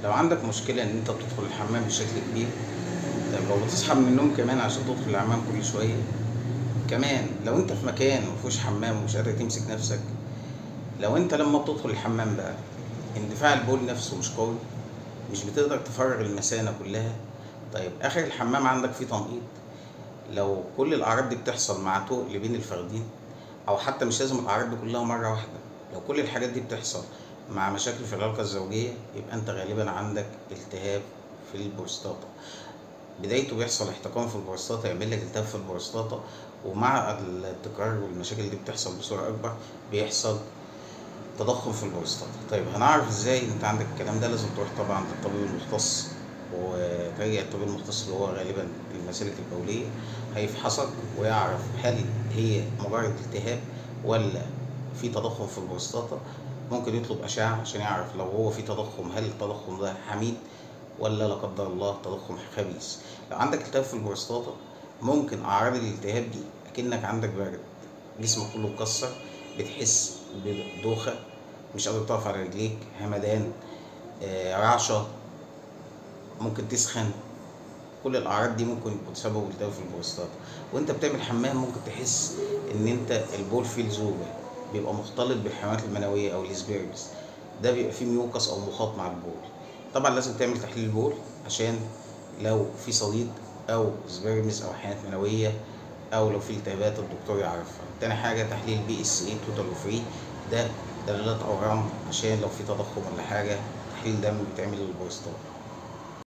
لو عندك مشكلة ان انت بتدخل الحمام بشكل كبير، طيب لو بتصحى من النوم كمان عشان تدخل الحمام كل شوية، كمان لو انت في مكان مفيهوش حمام ومش قادر تمسك نفسك، لو انت لما بتدخل الحمام بقى اندفاع البول نفسه مش قوي، مش بتقدر تفرغ المثانة كلها، طيب اخر الحمام عندك فيه تنقيط. لو كل الاعراض دي بتحصل مع تقل بين الفخدين، او حتى مش لازم الاعراض دي كلها مرة واحدة، لو كل الحاجات دي بتحصل مع مشاكل في العلاقة الزوجية، يبقى انت غالبا عندك التهاب في البروستاتا. بدايته بيحصل احتقان في البروستاتا، يعمل لك التهاب في البروستاتا، ومع التكرار والمشاكل دي بتحصل بصورة اكبر بيحصل تضخم في البروستاتا. طيب هنعرف ازاي انت عندك الكلام ده؟ لازم تروح طبعا للطبيب المختص، وترجع الطبيب المختص اللي هو غالبا المسالك البولية، هيفحصك ويعرف هل هي مجرد التهاب ولا في تضخم في البروستاتا. ممكن يطلب أشعة عشان يعرف لو هو في تضخم هل التضخم ده حميد ولا لا قدر الله تضخم خبيث. لو عندك التهاب في البروستاتا ممكن أعراض الالتهاب دي أكنك عندك برد، جسمك كله مكسر، بتحس بدوخة، مش قادر تقف على رجليك، همدان، رعشة، ممكن تسخن. كل الأعراض دي ممكن يكون سبب التهاب في البروستاتا. وأنت بتعمل حمام ممكن تحس إن أنت البول فيه لزوجة، بيبقى مختلط بالحمامات المنوية أو ال sperms، ده بيبقى فيه mucus أو مخاط مع البول. طبعا لازم تعمل تحليل بول عشان لو في صديد أو sperms أو حمامات منوية أو لو في التهابات الدكتور يعرفها. تاني حاجة تحليل PSA total و free، ده دلالات أورام عشان لو في تضخم ولا حاجة، تحليل دم بيتعمل للبروستاتا.